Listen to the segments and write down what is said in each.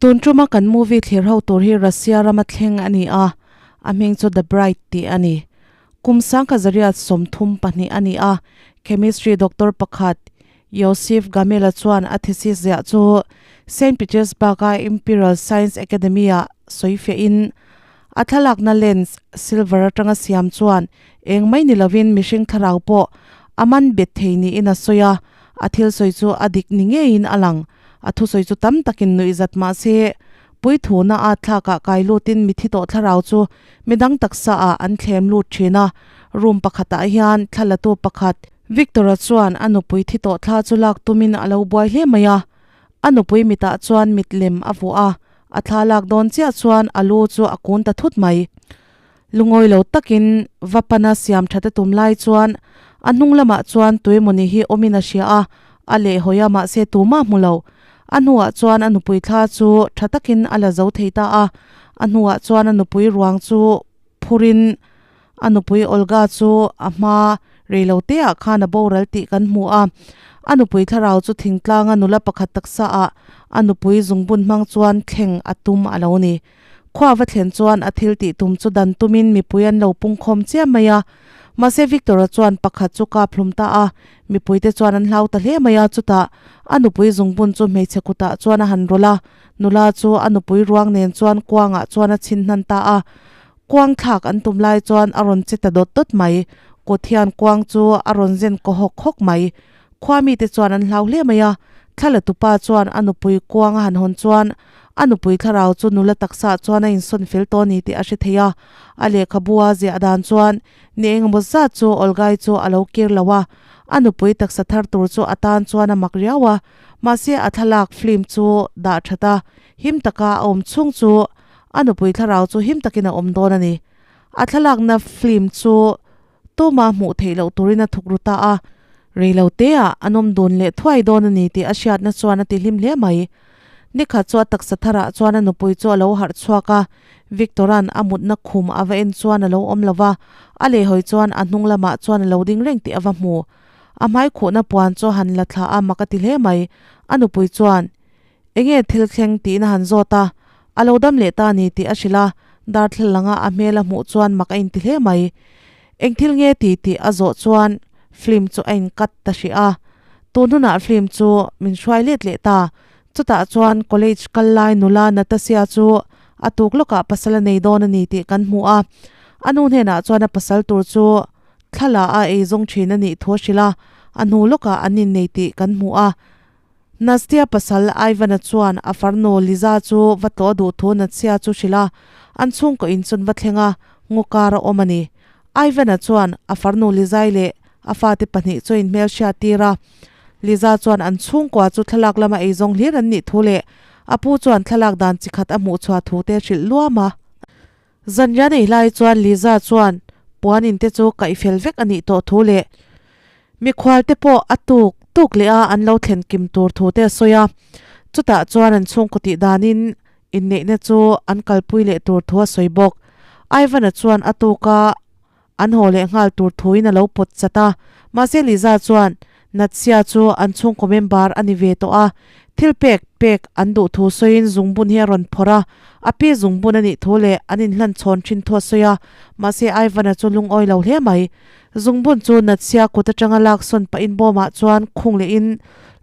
Tun tuma kan movie thlir ho tur hi Russia rama thleng a ni a, a hming chu The Bride tih a ni. Kum sangkha zariat 32 a ni a, chemistry doctor pakhat Yosif Gamel-a chuan a thesis ziah chu Saint Petersburg-a Imperial Science Academy-ah sawi fiahin a thlalakna lens silver atanga siam chuan eng mai ni lovin mihring thlarau pawh a man bet thei niin a sawi a, a thil sawi chu a dik ni ngeiin a lang. A thusawi chu tam takin nuihzat mah se, puithuna a thlakah kai lutin mithi tawh thlarau chu midang taksa ah an thlem lut thin a, room pakhatah hian thlalatu pakhat, Victor-a chuan a nupui thi tawh thla chu lak tumin a lo buai hle mai a, a nupui mitah chuan mit lem a vuah a, a thla lak dawn chiah chuan a lu chu a kun ta thut mai. Lungawi lo takin va pana siam that a tum lai chuan a hnung lamah chuan tuemawni hi awmin a hria a, a lehhawi a mahse tumah hmu lo. A hnuah chuan a nupui thla chu tha takin a la zo thei ta a, a hnuah chuan a nupui ruang chu phurin A nupui Olga chu a hma reilo teah khan a boral tih kan hmu a. A nupui thlarau chu thingtlanga nula pakhat taksa ah a nupui zungbun hmang chuan thleng a tum a lo ni. Khua va thlen chuan a thil tih tum chu dan tumin mipui an lo pungkhawm chiam mai a. Mahse Victor-a chuan pakhat chu kap hlum ta a, mipuite chuan an hlau ta hle mai a, chutah a nupui zungbun chu hmeichhe kutah chuan a han rawlh a, nula chu a nupui ruang nen chuan kuangah chuan a chhin hnan ta a. Kuang thlak an tum lai chuan a rawn che ta dawt dawt mai. Kut hian kuang chu a rawn zen kaw hawk hawk mai. Khua mite chuan an hlau hle mai a. Thla la tupa chuan a nupui kuang a han hawn chuan a nupui thlarau chu nula taksa chuan a insawn fel tawh a ni tih a hre thei a. A lehkhabu a ziah dan chuan ni engemaw zat chu Olgai chu a lo kir lo a. A nupui taksa thar tur chu a tan chuan a mak riau a. Mahse a thlalak film chu dah that a, him taka a awm chhung chu A nupui thlarau chu him takin a awm dawn a ni. A thlalakna film chu tuma hmuh theih loh turin a thuk ru ta a, reilo teah an awm dun leh thuai dawn a ni tih a hriatna chuan a ti hlim hle mai. Nikhat chu a taksa tharah chuan a nupui chu a lo harh chhuak a, Victora'n a mutna khum a va en chuan a lo awm lo va, a lehhawi chuan a hnung lamah chuan a lo ding reng tih a va hmu. A hmai khuhna puan chu a han la thla a, mak a ti hle mai. A nupui chuan, Enge thil thleng tiin a han zawt a, a lo dam leh ta a ni tih a hrilh a, darthlalanga a hmel a hmuh chuan mak a inti hle mai. Eng thil nge ti tih a zawh chuan film chu a inkat ta hrih a, tun hunah film chu min hruai let leh ta. Chutah chuan college kal lai nula Natasha chu a tuk lawkah pasal a nei dawn a ni tih kan hmu a, a nu hnenah chuan a pasal tur chu thla a eizawng thin a nih thu a hrilh a, a hnu lawkah an innei tih kan hmu a. Nastia pasal Ivan-a chuan a farnu Liza chu va tlawh duh thu Natsia chu hrilh a, an chhungkaw in chun va thleng a, ngaw kar a awm a ni. Ivan-a chuan a farnu Lizai leh a fate pahnih chu a inhmelhriat tir a. Liza chuan an chhungkua chu thlalak lama eizawng hlir an nih thu leh a pu chuan thlalak dan chi khat a hmuhchhuah thu te a hrilh luam a. Zanriah nei lai chuan Liza chuan puan in te chu kaih fel vek a nih tawh thu leh mikhual te pawh a tuk tuk leh a an lo thlen kim tur thu te a sawi a. Chutah chuan an chhungkaw tih danin inneihna chu an kalpui leh tur thu a sawi bawk. Ivan-a chuan a tuk a An haw leh nghal tur thuin a lo pawt chat a, mahse Liza chuan Natsia chu an chhungkaw member a ni ve tawh a, thil pek pek an duh thu sawiin zungbun hi a rawn phawrh a, a pi zungbun a nih thu leh an inhlan chhawn thin thu a sawi a, mahse Ivan-a chu lungawi lo hle mai. Zungbun chu Natsia kut atanga lak sawn pahin bawmah chuan khung lehin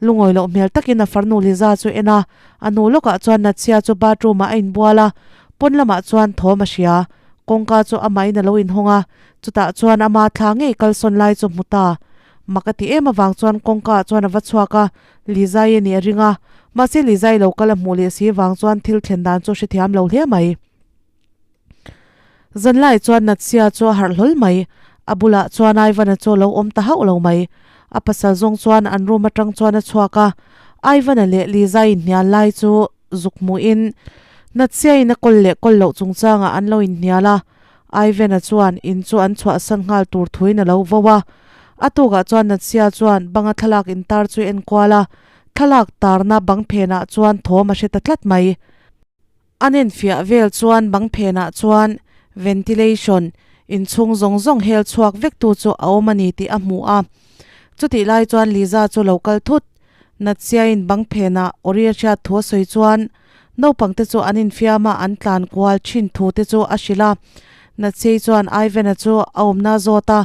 lungawi loh hmel takin a farnu Liza chu en a, a hnu lawkah chuan Natsia chu bathroom-ah a inbual a, pawn lamah chuan thawm a hria. Kawngka chu amahin a lo inhawng a, chutah chuan ama thla ngei kalsawn lai chu hmu ta. Mak a ti em avang chuan kawngka ah chuan a va chhuak a, Lizai a nih a ring a, mahse Lizai lo kal a hmuh leh si vang chuan thil thlen dan chu hrethiam lo hle mai. Zanlai chuan Natsia chu a harh hlawl mai, a bulah chuan Ivan-a chu a lo awm ta hauh lo mai. A pasal zawng chuan an room atang chuan a chhuak a, Ivan-a leh Lizai inhnial lai chu zuk hmuhin Natsia-in a kawl leh kawl loh chungchangah an lo inhnial a, Ivan-a chuan in chu an chhuahsan nghal tur thuin a lo vo a. A tukah chuan Natsia chuan banga thlalak intar chu a enkual a, thlalak tarna bang phenah chuan thawm a hre ta tlat mai. A nenfiah vel chuan bang phenah chuan ventilation. Inchhung zawng zawng hel chhuak vek tu chu a awm a ni tih a hmu a. Chutih lai chuan Liza chu lo kal thut. Natsia-in bang phenah Ori a hriat thu a sawi chuan naupangte chu an infiam a, an tlan kual thin thu te chu a hrilh a. Natsia-i chuan Ivan-a chu a awmna a zawt a,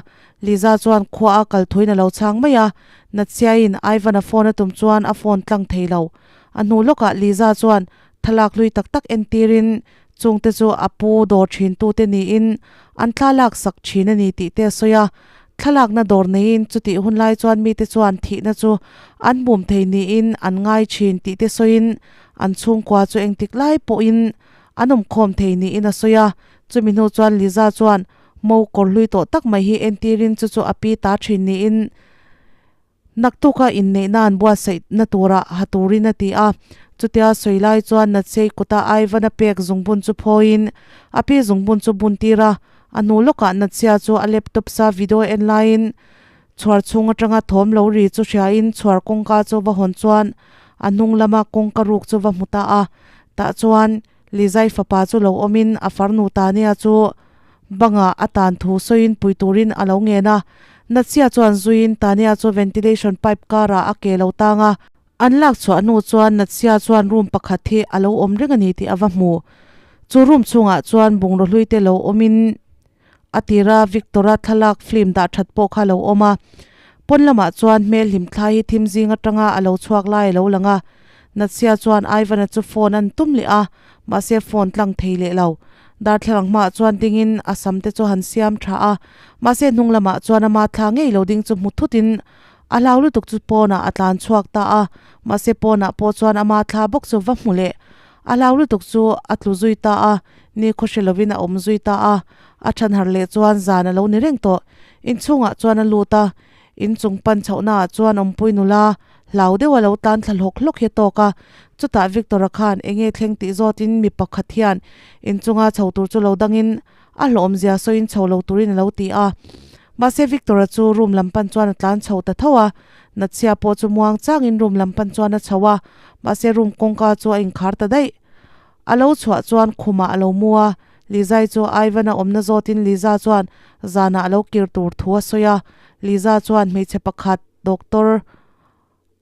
Liza chuan khua a kal thuin a lo chhang mai a. Natsia-in Ivan-a phone a tum chuan a phone tlang thei lo. A hnu lawkah Liza chuan thlalak hlui tak tak entirin Chungte chu a pu dawr thintute niin an thla laksak thin a ni tih te a sawi a. Thlalakna dawr neiin chutih hun lai chuan mite chuan thihna chu an bum thei niin an ngai thin tih te sawiin an chhungkua chu engtik lai pawhin an awmkhawm thei niin a sawi a. Chumi hnu chuan Liza chuan mo kawr hlui tawh tak mai hi entirin chu chu a pi ta thin niin Naktuka inneihna an buatsaihna turah ha turin a ti a. Chutia sawi lai chuan Natsei kuta Ivan-a pek zungbun chu phawiin a pi zungbun chu bun tir a. A hnu lawkah Natsia chu a laptop sa video en laiin chhuar chhung atanga thawm lo ri chu hriain chhuar kawngka chu va hawn chuan a hnung lama kawngka ruk chu va hmu ta a. Tah chuan Lizai fapa chu lo awmin a farnu Tania chu bangah a tan thu sawiin pui turin a lo ngen a. Natsia chuan zuiin Tania chu ventilation pipe karah a ke lo tang a. An lak chhuah hnu chuan Natsia chuan room pakhat hi a lo awm reng a ni tih a va hmu. Chu room chhungah chuan bungraw hlui te lo awmin a tira Victor-a thlalak film dah that pawh kha a lo awm a. Pawn lamah chuan hmel hlim thlai hi thim zing atanga a lo chhuak lai a lo lang a. Natsia chuan Ivan-a chu phone an tum leh a, mahse phone tlang thei leh lo. Darthlalang hmaah chuan dingin a sam te chu han siam tha a, mahse hnung lamah chuan ama thla ngei lo ding chu hmu thutin a hlau lutuk chu pawnah a tlan chhuak ta a, mahse pawnah pawh chuan ama thla bawk chu va hmu leh. A hlau lutuk chu a tlu zui ta a, ni khaw hre lovin a awm zui ta a. A than har leh chuan zan a lo ni reng tawh. Inchhungah chuan a lut a, inchung pan chhohnaah chuan awmpui nula hlau deuh a lo tan thla hlawk hlawk hi a tawk a. Chutah Victor-a khan eng nge thleng tih zawtin mi pakhat hian inchunga chho tur chu lo dangin a hlawhawmzia sawiin chho lo turin a lo ti a. Mahse Victor-a chu room lam pan chuan a tlan chho ta tho a, Natsia pawh chu muang changin room lam pan chuan a chho a, mahse room kawngka chu a inkhar ta daih. A lo chhuah chuan khumah a lo mu a, Lizai chu Ivan-a awmna zawtin Liza chuan zanah a lo kir tur thu a sawi a, Liza chuan hmeichhe pakhat doctor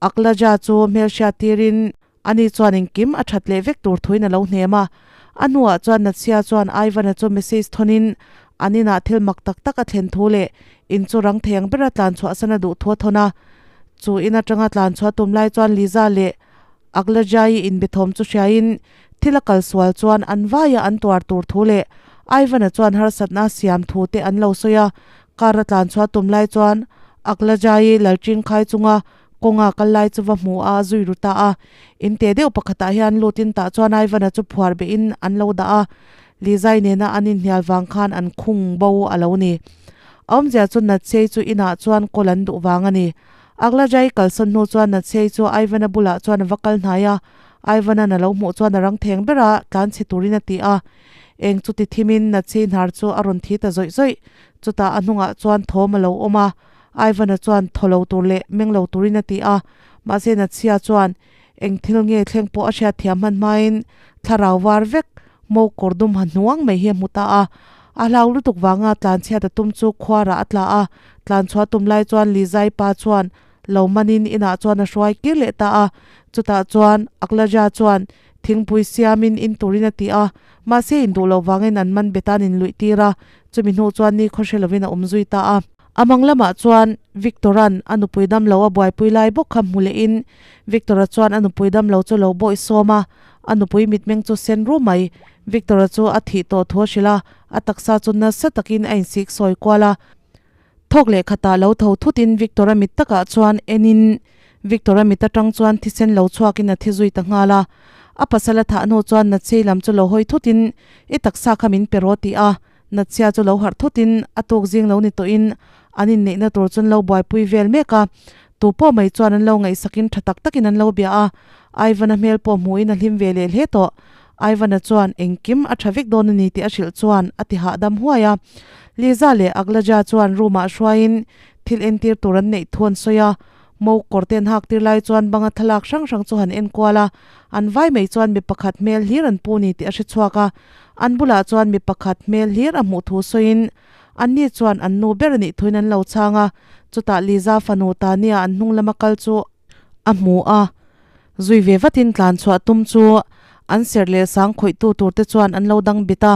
Aklaja chu hmelhriat tirin ani chuan engkim a that leh vek tur thuin a lo hnem a. A hnuah chuan Natsia chuan Ivan-a chu message thawnin an inah thil mak tak tak a thlen thu leh in chu rang thei ang bera tlan chhuahsan a duh thu a thawn a. Chu in atanga tlan chhuah tum lai chuan Liza leh Aklaja-i inbethawm chu hriain thil a kal sual chuan an vaia an tuar tur thu leh Ivan-a chuan harsatna a siam thu te an lo sawi a. Car a tlan chhuah tum lai chuan Aklajai Lalchingkhai chunga kawnga kal lai chu va hmu a, a zui ru ta a. In te deuh pakhatah hian lutin tah chuan Ivan-a chu phuar behin an lo dah a, Lizai nena an inhnial vang khan an khung bo a lo ni. A awmzia chu Natsei chu inah chuan kawl an duh vang a ni. Aklajai kalsawn hnu chuan Natsei chu Ivan-a bulah chuan a va kal hnai a, Ivan-a'n a lo hmuh chuan a rang theng ber a, tlan chhe turin a ti a. Eng chu ti thimin Natsei hnar chu a rawn thi ta zawih zawih. Chutah a hnungah chuan thawm a lo awm a, Ivan-a chuan thaw lo tur leh meng lo turin a ti a, mahse Natsia chuan eng thil nge thleng pawh a hriat thiam hman hmain thlarau var vek mo kawr dum ha hnuang mai hi a hmu ta a. A hlau lutuk vanga tlanchhiat a tum chu khuarah a tla a, tlanchhuah tum lai chuan Lizai pa chuan lo manin inah chuan a hruai kir leh ta a, chutah chuan Aklaja chuan thingpui siamin in turin a ti a, mahse induh loh vangin an man bet a an inluih tir a, chumi hnu chuan ni khaw hre lovin a awm zui ta a. A mang lamah chuan Victor-a'n a nupui damlo a buaipui lai bawk kha hmu lehin Victor-a chuan a nupui damlo chu lo bawih sawm a, a nupui mitmeng chu sen ru mai. Victor-a chu a thih tawh thu a hrilh a, a taksa chu nasa takin a insik sawi kual a. Thawk leh khatah lo tho thutin Victor-a mit takah chuan enin Victor-a mit atang chuan thisen lo chhuakin a thi zui ta nghal a. A pasal a thah hnu chuan Natchei lam chu lo hawi thutin I taksa kha min pe rawh ti a. Natchia chu lo harh thutin a tuk zing lo ni tawhin an inneihna tur chuan lo buaipui vel mek a. Tu pawh mai chuan an lo ngaihsakin tha tak takin an lo bia a. Ivan-a hmel pawh hmuhin a hlim ve leh hle tawh. Ivan-a chuan engkim a tha vek dawn a ni tih a hrilh chuan a ti hahdam huai a. Liza leh Aglaja chuan room-ah hruaiin thil entir tur an neih thu an sawi a. Mo kawr te an hak tir lai chuan banga thlalak hrang hrang chu han en kual a, an vai mai chuan mi pakhat hmel hlir an pu ni tih a hre chhuak a. An bulah chuan mi pakhat hmel hlir a hmuh thu sawiin. Anni chuan an nu ber nih thuin an lo chhang a, chutah Liza fanu Tania an hnung lama kal chu a hmu a. Zui ve vatin tlan chhuah tum chu an serh leh sang khawihtu tur te chuan an lo dang bit a,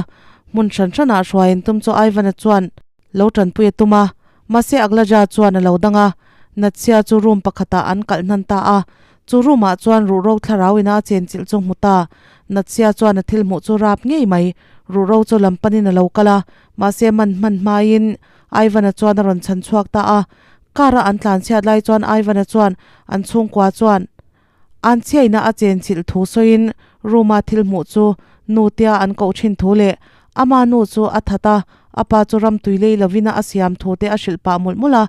hmun hran hranah hruaiin tum chu Ivan-a chuan lo tanpui a tum a, mahse Aglaja chuan a lo dang a, Natsia chu room pakhatah an kalh hnan ta a, chu room ah chuan ruhro thlarau ina a chenchilh chu hmu ta. Natsia chuan a thil hmuh chu rap ngei mai, ruhro chu lam panin a lo kal a, mahse man hman hmain Ivan-a chuan a rawn chhan chhuak ta a, car a an tlan chhiat lai chuan Ivan-a chuan an chhungkua chuan an chhiaina a chenchilh thu sawiin room a thil hmuh chu nu tia an koh thin thu leh ama nu chu a that a, a pa chu ram tui lei lovin a siam thu te a hrilh pah mawlh mawlh a,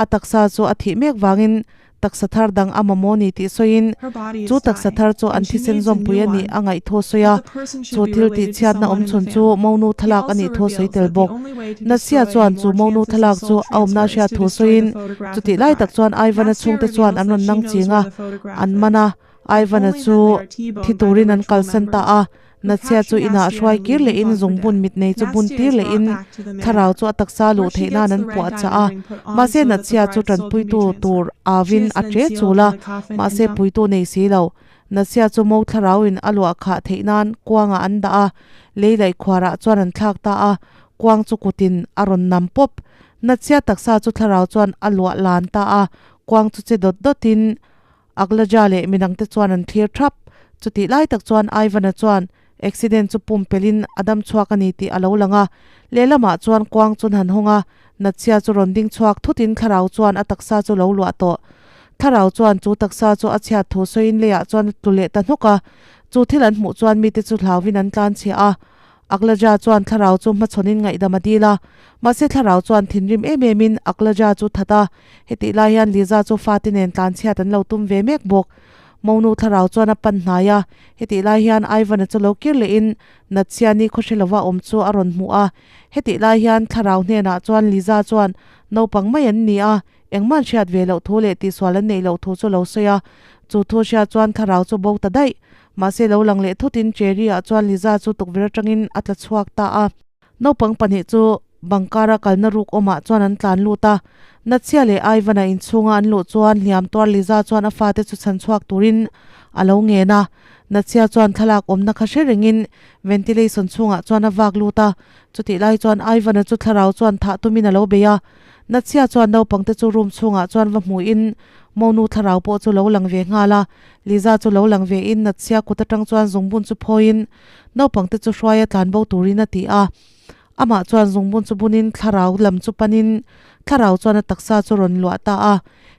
a taksa chu a thih mek vangin taksa thar dang a mamawh ni tih sawiin Her body chu is taksa dying thar chu and an she thisen needs a zawmpui new a nih one. a ngaih thu a sawi But a, the person chu should be thil tih related to chhiatna someone awm in the chhun chu family. monu He thlalak a also nih thu a sawi reveals tel that the bawk. only way to Natsia destroy any chuan chu more monu chances of thlalak soul chu a awmna transfer is hriat to thu destroy the sawiin photograph of chutih the lai tak bride. chuan Ivan-a Nastia chhungte chuan reveals an that rawn she nang knows ching where a, the photograph an man is, a, and Ivan-a only then chu they are thi T-boned by the turin an ritual kalsan ta members, a, who Natsia capture chu inah Nastia hruai and kir leave lehin Ivan for zungbun dead. mit nei chu bun Nastia tir is brought lehin back to the thlarau manor, chu a taksa luh where she theih nan gets an the red puah chah diamond a, ring put on mahse so that the Natsia chu bride's soul can be tanpuitu tur transferred. She avin is a then che sealed chul in a, the coffin and mahse dumped. puitu nei si lo. Natsia chu mo thlarauin a luah khah theih nan kuangah an dah a, lei laih khuarah chuan an thlak ta a, kuang chu kutin a rawn nam pawp. Natsia taksa chu thlarau chuan a luah lan ta a, kuang chu che dawt dawtin Aglaja leh midangte chuan an thlir thap. Chutih lai tak chuan Ivan-a chuan accident chu pumpelhin a dam chhuak a ni tih a lo lang a. Lehlamah chuan kuang chun han hawng a, Natsia chu rawn ding chhuak thutin thlarau chuan a taksa chu lo luah tawh. Thlarau chuan chu taksa chu a chhiat thu sawiin leiah chuan a tlu leh ta hnawk a. Chu thil an hmuh chuan mite chu hlauvin an tlanchhia a. Aklaja chuan thlarau chu hmachhawnin ngaihdam a dil a, mahse thlarau chuan thinrim em emin Aklaja chu that a, hetih lai hian Liza chu fate nen tlanchhiat an lo tum ve mek bawk. Monu thlarau chuan a pan hnai a, hetih lai hian Ivan-a chu lo kir lehin Natsia-ni khawhre lova awm chu a rawn hmuh a, hetih lai hian thlarau hnenah chuan Liza chuan naupang mai an ni a, engmah an hriat ve loh thu leh tihsual an neih loh thu chu lo sawi a, chu thu hriat chuan thlarau chu bo ta daih. Mahse lo lang leh thutin Cherry-ah chuan Liza chu tukverh atangin a tla chhuak ta a. Naupang pahnih chu bangkara kalna ruk awmah chuan an tlan lut a. Natsia leh Ivan-a inchhunga an luh chuan hliam tuar Liza chuan a fate chu chhan chhuak turin a lo ngen a. Natsia chuan thlalak awmna kha hre rengin ventilation chhungah chuan a vak lut a. Chutih lai chuan Ivan-a chu thlarau chuan thah tumin a lo bei a. Natsia chuan naupangte chu room chhungah chuan va hmuhin Monu thlarau pawh chu lo lang ve nghal a. Liza chu lo lang ve in Natsia kut atang chuan zungbun chu phawiin naupangte chu hruaia tlan bo turin a ti a. Amah chuan zungbun chu bunin thlarau lam chu panin thlarau chuan a taksa chu rawn luah ta a.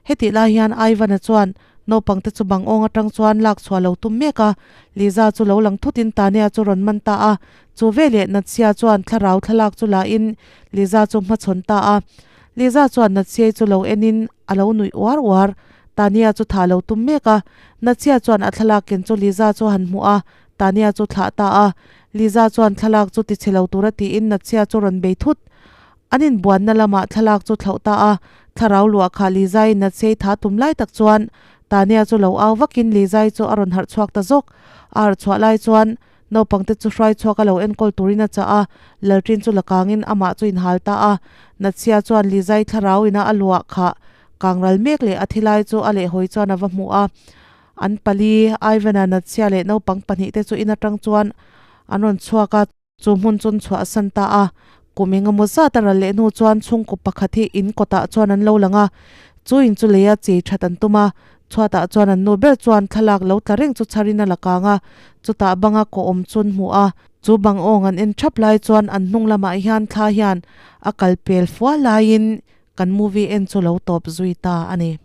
Hetih lai hian Ivan-a chuan naupangte chu bang awng atang chuan lak chhuah lo tum mek a. Liza chu lo lang thutin Tania chu rawn man ta a. Chu veleh Natsia chuan thlarau thlalak chu la in Liza chu hmachhawn ta a. Liza chuan Natsiai chu lo enin a lo nuih uar uar. Tania chu thah lo tum mek a. Natsia chuan a thlalak ken chu Liza chu han hmuh a, Tania chu thlah ta a. Liza chuan thlalak chu tichhe lo tura tiin Natsia chu rawn bei thut. An inbuanna lamah thlalak chu thlauh ta a. Thlarau luah kha Liza-in Natsiai tha tum lai tak chuan Tania chu lo au vakin Liza-i chu a rawn harh chhuak ta zawk. A harh chhuah lai chuan Naupangte chu hruai chhuak a lo enkawl turin a chah a, Lalṭin chu la kangin amah chu inhal ta a. Natsia chuan Lizai thlarau ina a luah khah kangral mek leh a thilai chu a lehhawi chuan a va hmu a. An pali, Ivan-a, Natsia leh naupang pahnihte chu in atang chuan an rawn chhuak a, chu hmun chu an chhuahsan ta a. Kum engemaw zat a ral leh hnu chuan chhungkaw pakhat hi in kawtah chuan an lo lang a, chu in chu leia chei that an tum a. Chhuatah chuan an nu ber chuan thlalak lo tla reng chu chharin a la kang a, chutah banga kaw awm chu an hmu a. Chu bang awng an en thap lai chuan an hnung lamah hian thla hian a kal pel fual laiin kan movie en chu lo tawp zui ta a ni.